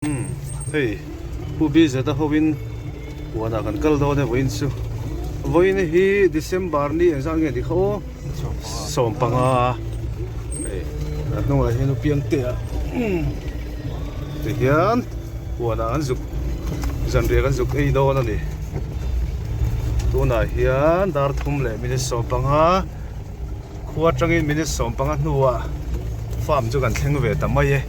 Umm hei Pu BZ-a hoin huanah kan kal dawn e vawiin chu vawiin hi December ni engzat nge ni kha aw 15 hei a hnungah hian u Piangtea umm tihian huanah an zuk zanriah kan zuk ei dawn a ni tunah hian dar thum leh minute 15. Khua atangin minute 15 hnuah farm chu kan thleng ve ta mai e.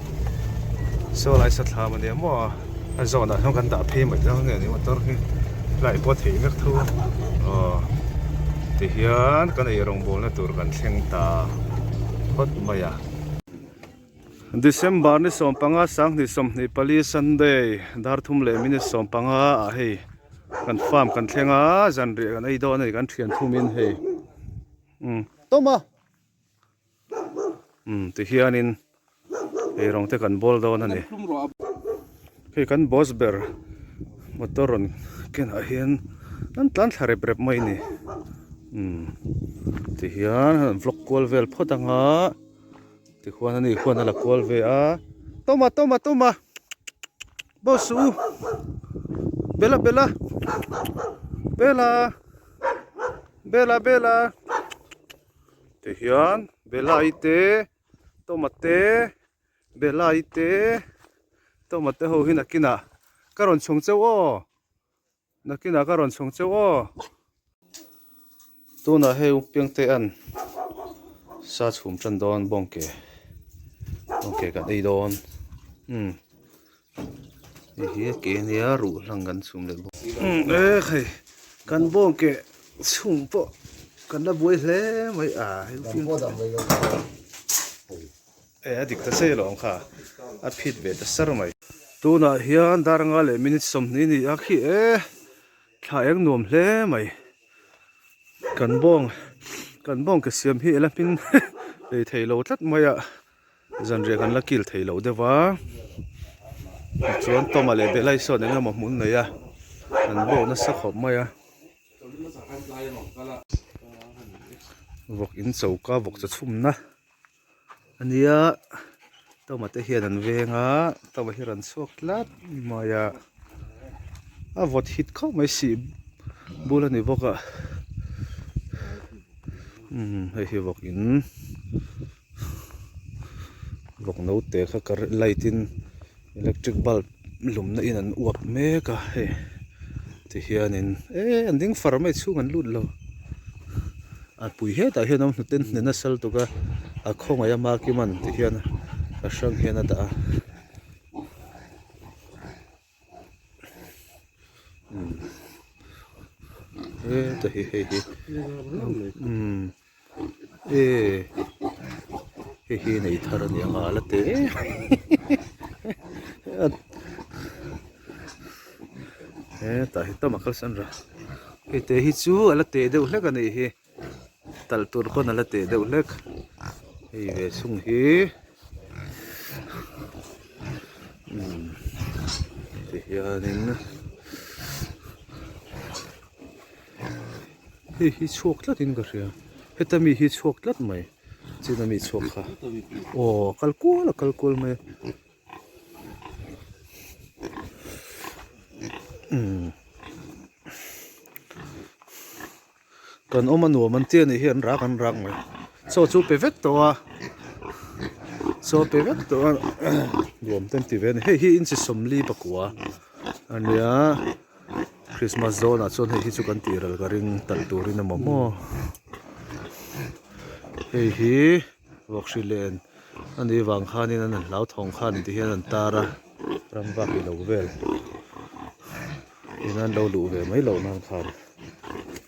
Saw lai sathlam a nia maw a zawnah hian kan dah phei mai dawn nge ni motor hi lai pawh a thei vek tho a aw tihian kan ei rawngbawlna tur kan thleng ta phawt mai a. December ni 15 2024 Sunday dar thum leh minute 15 ah hei kan farm kan thleng a zanriah kan ei dawn a ni kan thian thumin hei. Umm tawm a umm ti hianin eirawng te kan bawl dawn a ni hei kan boss ber motor rawn kenah hian an tlan thla rep rep mai a ni umm ti hian an vlog kual vel phawt ang a tikhuan ani khuan a la kual ve a tawm a tawm a tawm a boss u bela bela bela. Bela Bela ti hian Bela i te Toma te Bela i te Toma te ho hi nakinah ka rawn chhung cheu aw nakinah ka rawn chhung cheu aw tunah hei Piangte an sa chhum tan dawn bawngke bawngke kan ei dawn umm. Hei hi a ke ania ruh hlang kan chhum leh bawk e hei kan bawng ke chhum pawh kan la buai hle mai a hei e a dik ta che lo ang kha a phit ve ta sar mai tunah hian dar nga leh minute 20 ni a khi e thla eng nuam hle mai kan bawng kan bawng ke siam hi ela hmin lei thei lo tlat mai a. Zanriah kan la kil thei loh deuh a tichuan Toma leh Bella hi sawn eng emaw hmun nei a an bawk nasa khawp mai a vawk in choka vawk cha chhumna a nia Toma te hian an veng a Toma hi rawn chhuak tlat mai a a vawt hit khawp mai sih bul a ni bawk a umm hei hi vawk in. Vawk naute kha ka light in electric bulb lumna in an uap mek a hei ti hianin eh an ding far mai chhung an lut lo a pui hetah hian a awm hnute hne nasa lutuk a a khawngaih a makiman ti hian a hrang hian a dah a. Heta hi hei hi umm e hei hi nei thar a ni ang a la te hetah hi tam a kalsan rah hei te hi chu a la te deuh hlek a nih hi talh tur pawn a la te deuh hlek hei ve chhung hi umm ti hianin hei hi chhuak tlat in ka hria heta mi hi chhuak tlat mai china mi chhuak kha aw a kal kual a kal kual mai a umm. Kan awm a nuam an tia nih hi an rak an rak mai. Chaw chu pe vek tawh a, chaw pe vek tawh a nuam te an ti ve a ni. Hei hi inchi 40 pakua a nia Christmas zawnah chuan hei hi chu kan tih ral ka ring talh turin emaw maw. Hei hi vawkhri len a nih vang khanin an hlauthawng khan ti hian an tar a ram vak ilo vel. Ina an lo luh ve mai loh nan khan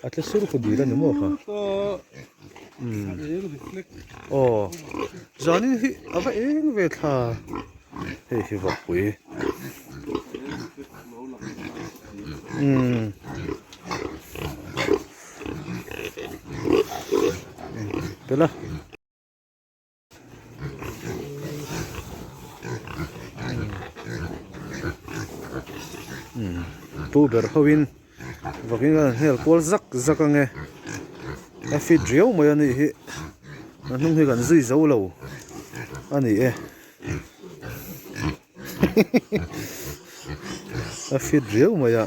a tle sur khu dil a ni maw kha umm aw zanin hi a va eng ve thla hei hi vawkpui umm bela. Pu ber ho in vakin an hel kual zak zak ange a fit riau mai a nih hi a hnung hi kan zui zo lo a ni e. A fit riau mai a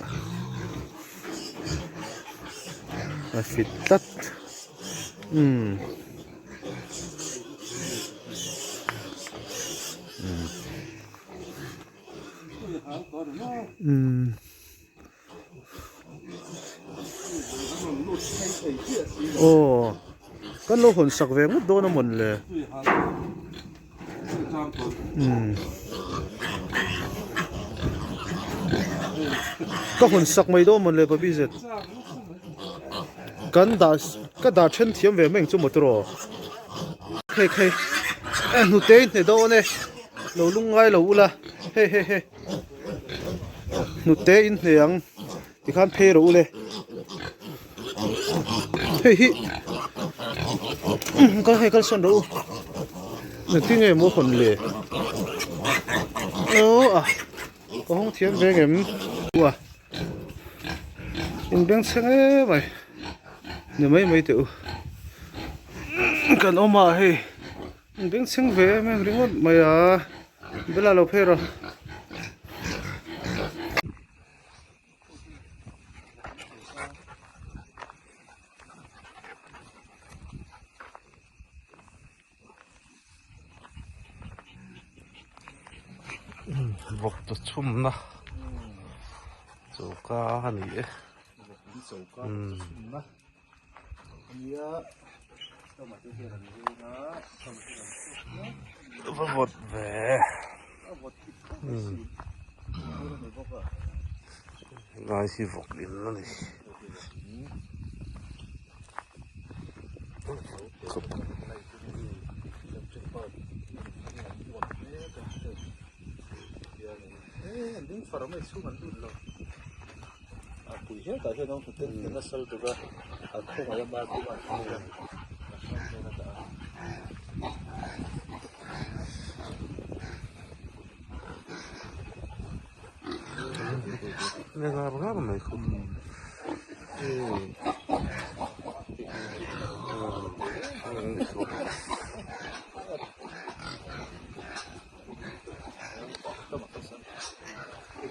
a fit tlat umm umm. Aw kan lo hawn sak ve ngawt dawn a mawn le umm ka hawn sak mai dawn mawn le babi zet kan dah ka dah then thiam ve mai ang chu motor aw hei hei hnute in hne dawn e lo lungngai lo ula hei hei hei. Hnute in hne ang tikhan phei rawh u le hei hi kal hei kalsawn rawh u engtin nge maw hawn le aw a ka hawng thiam ve ngem a in beng chhe nge mai ni mai mai teh u kan awm a hei. An beng chheng ve em em ringawt mai a, Bella lo phei rawh. Vawk chaw chhumna choka a ni e. Choka chhumna. Va vawt ve helai hi vawk in a ni A pui hetah hian awm hnute in nasa lutuk a, a khawngaih a mar pawh a hmel a, a hrang hian a dah a. Nge ngar ngar mai khu.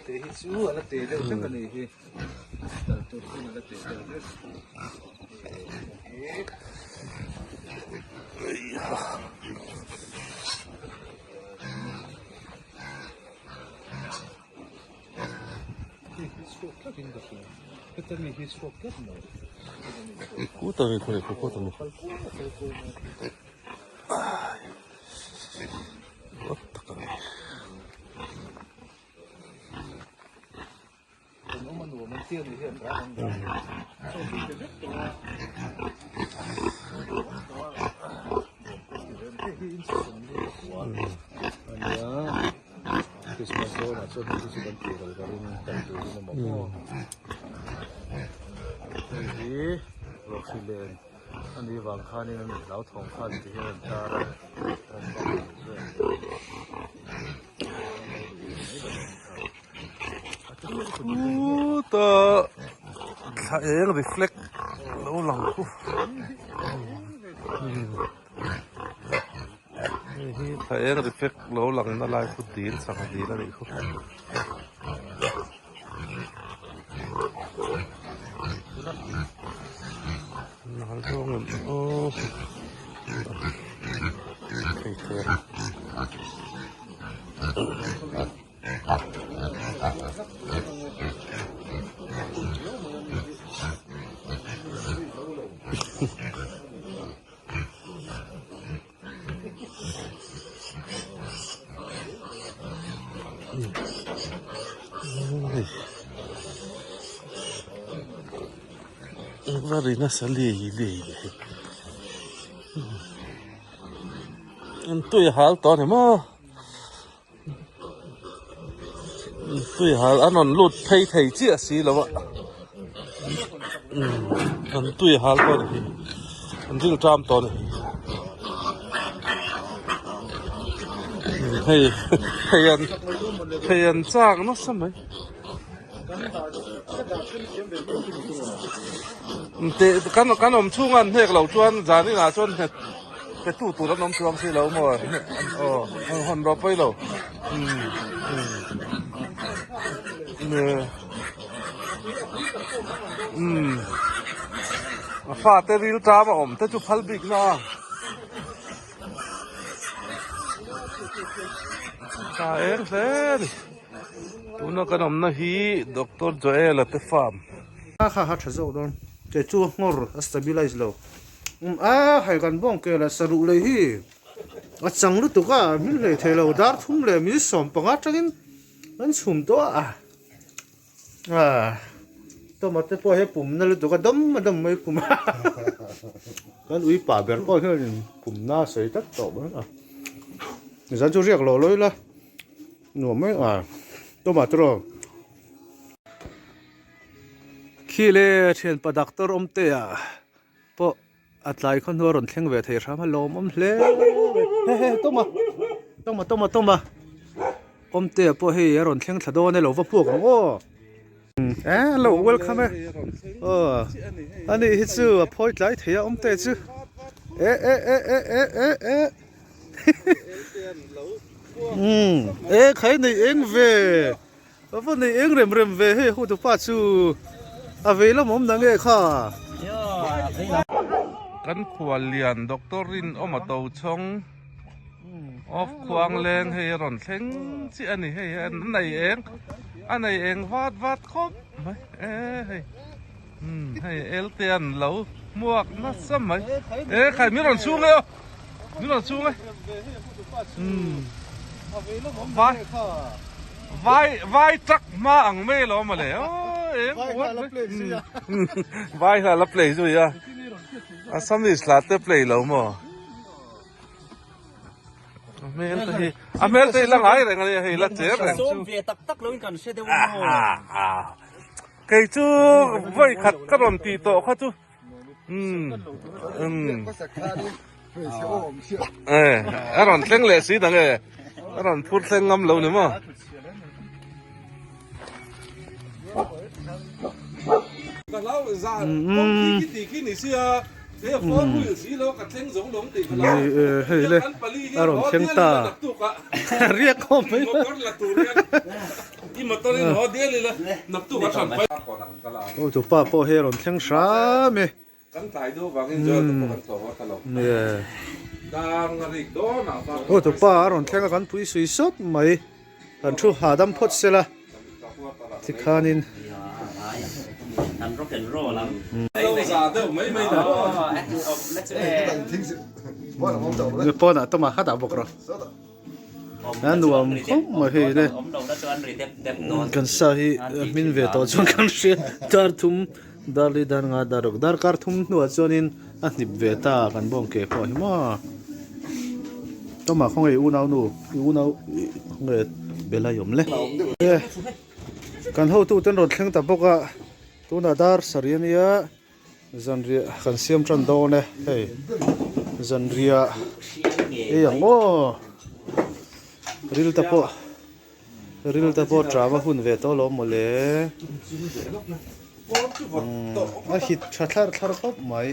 Te hi chu a la te deuh hlek a ni hi kal tur hun a la te deuh hlek hei hi chhuak tlat in ka hria heta mi hi chhuak tlat mai Khuta mi khawi khuta mi. Ruat tak a ni. Christmas dawnah chuan hei chu kan tih ral ka ring kal turin a mamawh hei hi rawhri len. Ani vang khanin an hlauthawng khan ti hian an tar a, an bang lo vel. Khuta thla eng reflect lo lang khu. Hei hi thla eng reflect lo lang na lai khu dil sangha dil a nih khu. Nal zawng em aw thei thei Va ri nasa lei lei hei an tui hal tawh a ni maw an tui hal an rawn lut phei thei chiah si lo a an tui hal tawh a ni hi an ril ṭam tawh a ni hei hei an hei an chak nasa mai. Kan kan awm chhunga an hnek loh chuan zan inah chuan nghet. Pe tu tur an awm chuang si lo maw aw hawn rawh pawi lo umm a fate ril tam a awm te chu phal bik na a tha eng hle a ni tuna kan awmna hi Doctor Joel a te farm. A kha kha tha zawk dawn kei chu a nghawr a stabilize lo. A hei kan bawng ke la saruh lei hi a chang lutuk a min hlei thei lo dar thum leh min sawm panga tangin an chhum tawh a a tomato pawh hi pum na lutuk a dam a dam mai pum a kan ui pah ber pawh hian pum na a sawi tlat tawh mai a zan chu riak loh lawi la nuam mai a tomato rawh. Khi le thianpa doctor awmtea pawh a tlai khaw hnu a rawn thleng ve thei hram a lawmawm hle he he tawma tawma tawma tawma awmtea pawh hei a rawn thleng thla dawn e lo va puak ang aw e an lo welcome e aw ani hi chu a phawi tlai thei a awmtea chu e e e e e e e umm e khai nei eng ve. Ka va nei eng rem rem ve hei hu tupa chu a vei lam awm na nge kha. Kan khuallian Doctor Rinawma Tochhawng of Khuangleng hei a rawn thleng chiah a ni hei a nei eng a nei eng vat vat khawp mai e hei umm hei elte an lo hmuak nasa mai e khai min rawn chhung e aw min rawn chhung e umm vai vai vai truck hma ang mai lo mawle aw eng vai hla la play zui a Assamese hla te play lo maw a hmel te hi a hmel te hi la ngai reng a nia hei la cher reng chu kei chu vawi khat ka rawn tih tawh kha chu umm umm e a rawn thleng leh si dang e a rawn phur thleng ngam lo ni maw. Hei le a rawn thleng ta riak khawm mai aw tu pa pawh hei a rawn thleng hram e. Aw tu pa a rawn thleng a kan pui sui sawt mai kan thu hahdam phawt sela tikhanin. Pawnah tawmah khat ah bawk rawh. A nuam khawp mai hei le kan sa hi hmin ve tawh chuan kan hria dar thum dar li dar nga dar ruk dar kar thum hnuah chuanin a hnip ve ta kan bawng ke pawh hi maw tawmah khawnge i unau nu i unau khawnge bela i awm le kan hotu ten rawn thleng ta bawk a tunah dar sarih ania. Zanriah kan siam tan dawn e hei zanriah ei ang aw ril te pawh ril te pawh tram a hun ve tawh lo mawle a hit tha thlar thlar khawp mai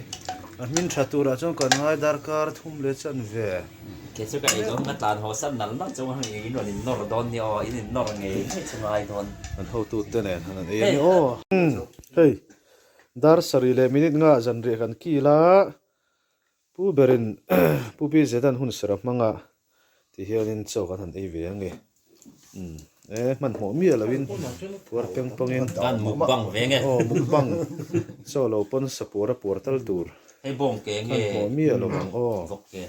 a hmin tha turah chuan kan ngai darkar thum leh chan ve. Kei chu ka ei dawn ka tlan haw san nal nal chung a hei in rawn in nawr dawn nia aw in in nawr ngei ngei chu ngai dawn. An hotu te nen han an ei a ni aw hei. Dar sarih leh minute nga zanriah kan kil a, Pu berin Pu BZ-a'n hun serh a hmang a ti hianin chaw kan han ei ve ang e. Umm e hmanhmawh miah loin puar peng pawngin. Kan mukbang ve nge. Aw mukbang chaw lo pawn sa puar a puar tal tur. Hei bawng ke nge. Hmanhmawh miah lo ang aw. Vawk ke.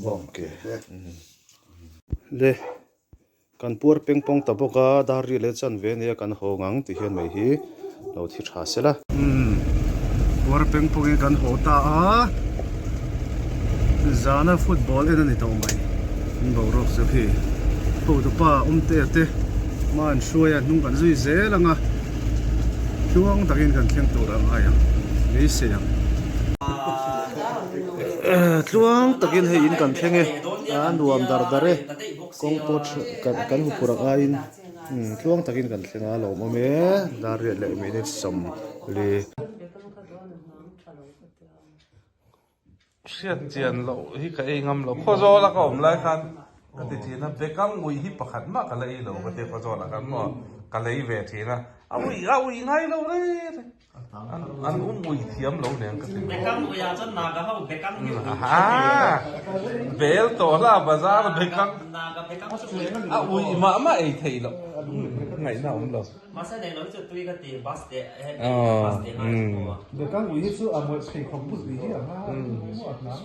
Bawng ke. Le. Kan puar peng pawng ta bawk a, dar ri leh chan ve nia kan haw ngang ti hian mai hi lo thi tha sela. Umm puar peng pawngin kan haw ta a, zana football en a ni tawh mai, an boruak chu khi hotupa awmtea te hma an hruai a hnung kan zui zel ang a, tluang takin kan thleng tur ang ai ang beisei ang. Tluang takin hei in kan thleng e, a nuam dar dar e. Kawng pawh kan kan huphurh ang aiin tluang takin kan thleng a lawmawm e dar riat leh minute sawmli. Hriat chian loh hi ka ei ngam lo. Khawzawla ka awm lai khan ka ti thin a, bekang ui hi pakhat mah ka la ei lo ka ti a Khawzawlah khan maw ka lei ve thin a, a ui a ui ngai lo reng reng. An an um ui thiam lo nen ka ti. Bekang ui ah chuan naga ho bekang hi ui Aha bel tawh la bazar bekang naga bekang chu ui a ui mah mah ei theih loh ngaihna a awm lo. Mahse nei lo hi chu tui ka ti bus te bus te ngai chu maw. Bekang ui hi chu a mawih pheikhawk but ui hi a hma a hnam.